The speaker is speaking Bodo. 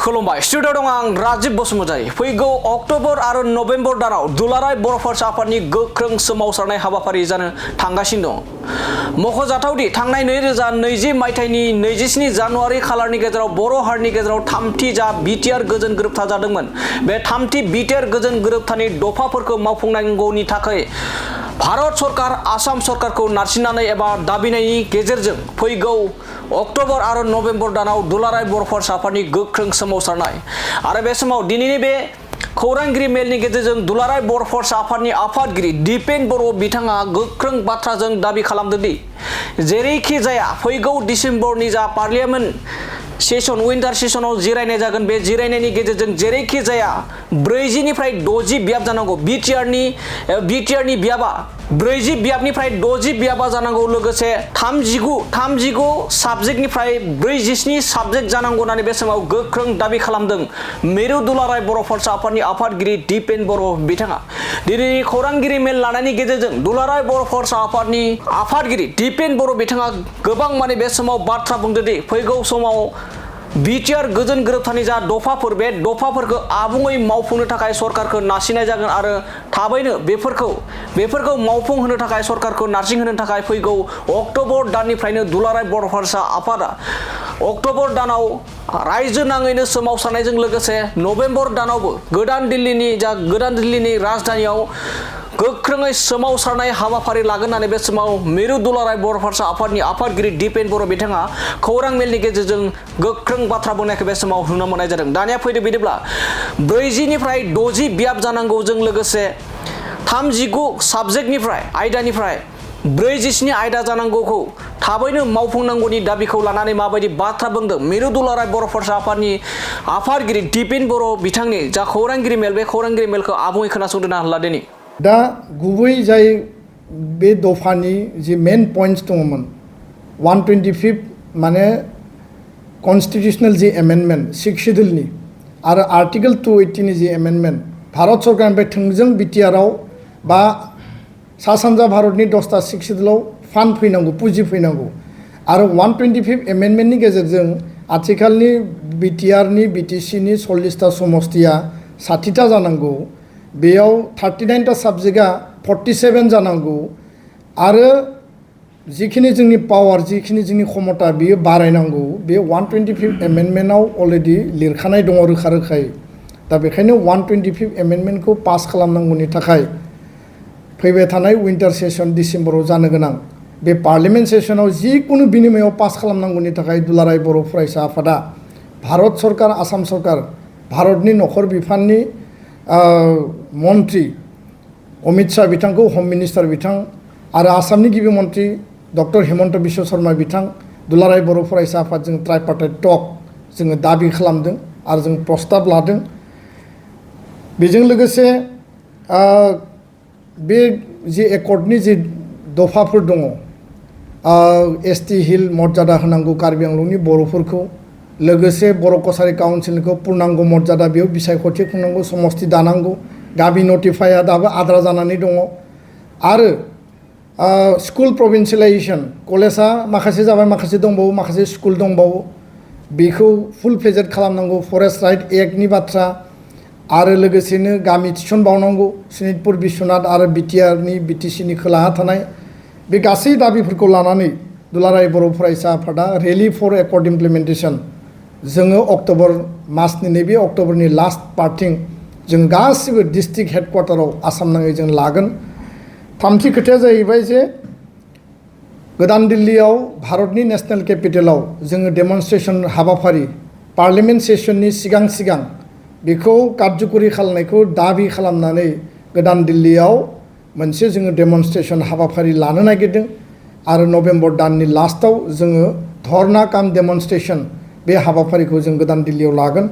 खुलुमबाय स्टुडिअ दं आं राजीब बसुमतारी। फैगौ अक्ट'बर आरो नभेम्बर दानाव दुलाराय बर' फरायसा आफादनि गोख्रों सोमावसारनाय हाबाफारि जानो थांगासिनो दं। मख'जाथावदि थांनाय 2020 मायथाइनि 27 जानुवारि खालारनि गेजेराव बर' हारिनि गेजेराव थामथि जा बिटिआर गोजोन गोरोबथा जादोंमोन। बे थामथि बिटिआर गोजोन गोरोबथानि दफाफोरखौ मावफुंनांगौनि थाखाय भारत सरकार आसाम सरकारखौ नारसिननानै एबा दाबिनायनि गेजेरजों फैगौ अक्ट'बर आरो नभेम्बर दानाव दुलाराय बर' फरायसा आफादनि गोख्रों सोमावसारनाय आरो बे समाव दिनैनि बे खौरांगिरि मेलनि गेजेरजों दुलाराय बर' फरायसा आफादनि आफादगिरि दिपेन बर' बिथाङा गोख्रों बाथ्राजों दाबि खालामदों दि जेरैखि जाया फैगौ डिसेम्बरनि जा पार्लियामेन्ट सेसन विन्टार सेसनाव जिरायनाय जागोन। बे जिरायनायनि गेजेरजों जेरैखि जाया 40 निफ्राय 60 बियाब जानांगौ। बिटिआरनि बियाबा 40 बियाबनिफ्राय 60 बियाबा जानांगौ। लोगोसे 39 साबजेक्टनिफ्राय 47 साबजेक्ट जानांगौ होननानै बे समाव गोख्रों दाबि खालामदों मिरु दुलाराय बर' फरायसा आफादनि आफादगिरि दिपेन बर' बिथाङा। दिनैनि खौरांगिरि मेल लानायनि गेजेरजों दुलाराय बर' फरायसा आफादनि आफादगिरि दिपेन बर' बिथाङा गोबां बे समाव बाथ्रा बुंदों दि फैगौ समाव बिटिआर गोजोन गोरोबथानि जा दफाफोर बे दफाफोरखौ आबुङै मावफुंनो थाखाय सरकारखौ नारसिननाय जागोन आरो थाबैनो बेफोरखौ मावफुंहोनो थाखाय सरकारखौ नारसिनहोनो थाखाय फैगौ अक्ट'बर दाननिफ्रायनो दुलाराय बर' फरायसा आफादा अक्ट'बर दानाव रायजो नाङैनो सोमावसारनायजों लोगोसे नभेम्बर दानावबो गोदान दिल्लीनि राजधानियाव गोख्रोङै सोमावसारनाय हाबाफारि लागोन होननानै बे समाव मिरु दुलाराय बर' फरायसा आफादनि आफादगिरि दिपेन बर' बिथाङा खौरां मेलनि गेजेरजों गोख्रों बाथ्रा बुंनायखौ बे समाव नुनो मोननाय जादों। दानिया फैदो बिदिब्ला 40 निफ्राय 60 बियाब जानांगौजों लोगोसे 39 साबजेक्टनिफ्राय आयदानिफ्राय 47 आयदा जानांगौखौ थाबैनो मावफुंनांगौनि दाबिखौ लानानै माबायदि बाथ्रा बुंदों मिरु दुलाराय बर' फरायसा आफादनि आफादगिरि दिपेन बर' बिथांनि जा खौरांगिरि मेल बे खौरांगिरि मेलखौ आबुङै खोनासंदों ना दिनै। दा गुबै जाय बे दफानि जि मेन पइन्ट्स दङमोन 125 माने कन्स्टिटिउसनेल जि एमेन्डमेन्ट 6 शेड्युलनि आरो आर्टिकल 280 नि जि एमेन्डमेन्ट भारत सरकारनिफ्राय थोंजों बिटिआरआव बा सा सानजा भारतनि 10टा 6 शेड्युलाव फान्ड फैनांगौ पुँजी फैनांगौ आरो 125 एमेन्डमेन्टनि गेजेरजों आथिखालनि बिटिआरनि बिटिसिनि 40टा समस्तिया 60टा जानांगौ। बेयाव 39टा साबजेक्टआ 47 जानांगौ आरो जिखिनि जोंनि पावार जिखिनि जोंनि क्षमता बियो बारायनांगौ। बे 125 एमेन्डमेन्टआव अलरेडि लिरखानाय दङ रोखा रोखायै। दा बेखायनो 125 एमेन्डमेन्टखौ पास खालामनांगौनि थाखाय फैबाय थानाय विन्टार सेसन डिसेम्बराव जानो गोनां बे पार्लियामेन्ट सेसनाव जिकुनु बिनिमयाव पास खालामनांगौनि थाखाय दुलाराय बर' फरायसा आफादा भारत सरकार आसाम सरकार भारतनि नखर बिफाननि मन्त्रि अमित शाह बिथांखौ हम मिनिस्टार बिथां आरो आसामनि गिबि मन्त्रि डक्टर हिमन्त बिश्व शर्मा बिथां दुलाराय बर' फरायसा आफादजों ट्राइपार्टाइट टक जोङो दाबि खालामदों आरो जों प्रस्ताब लादों। बेजों लोगोसे बे जि एकर्डनि जि दफाफोर दङ एसटि हिल मर्यादा होनांगौ कार्बि आंलंनि बर'फोरखौ लोगोसे बर' कसारि काउन्सिलखौ पुर्नांग मर्यादा बेयाव बिसायख'थि खुंनांगौ समस्ति दानांगौ। गामि नटिफाइआ दाबो आद्रा जानानै दङ आरो स्कुल प्रभिन्सियेलाइजेसन कलेजा माखासे जाबाय माखासे दंबावो माखासे स्कुल दंबावो बेखौ फुल फ्लेजेड खालामनांगौ। फरेस्ट राइट एक्टनि बाथ्रा आरो लोगोसेनो गामि थिसनबावनांगौ सनितपुर बिश्वनाथ आरो बिटिआरनि बिटिसिनि खोलाहा थानाय बे गासै दाबिफोरखौ लानानै दुलाराय बर' फरायसा आफादा रेलि फर एकर्ड इमप्लिमेन्टेसन जोङो अक्ट'बर मासनि नैबे अक्ट'बरनि लास्ट पार्टिं जों गासिबो डिस्ट्रिक्ट हेडक्वार्टाराव आसाम नाङै जों लागोन। थामथि खोथाया जाहैबाय जे गोदान दिल्लीयाव भारतनि नेशनेल केपिटेलाव जोङो डेमनस्ट्रेसन हाबाफारि पार्लियामेन्ट सेसननि सिगां बेखौ कार्यकरि खालामनायखौ दाबि खालामनानै गोदान दिल्लीयाव मोनसे जोङो डेमनस्ट्रेसन हाबाफारि लानो नागिरदों आरो नभेम्बर दाननि लास्टआव जोङो धर्ना काम डेमनस्ट्रेसन बे हाबाफारिखौ जों गोदान दिल्लीयाव लागोन।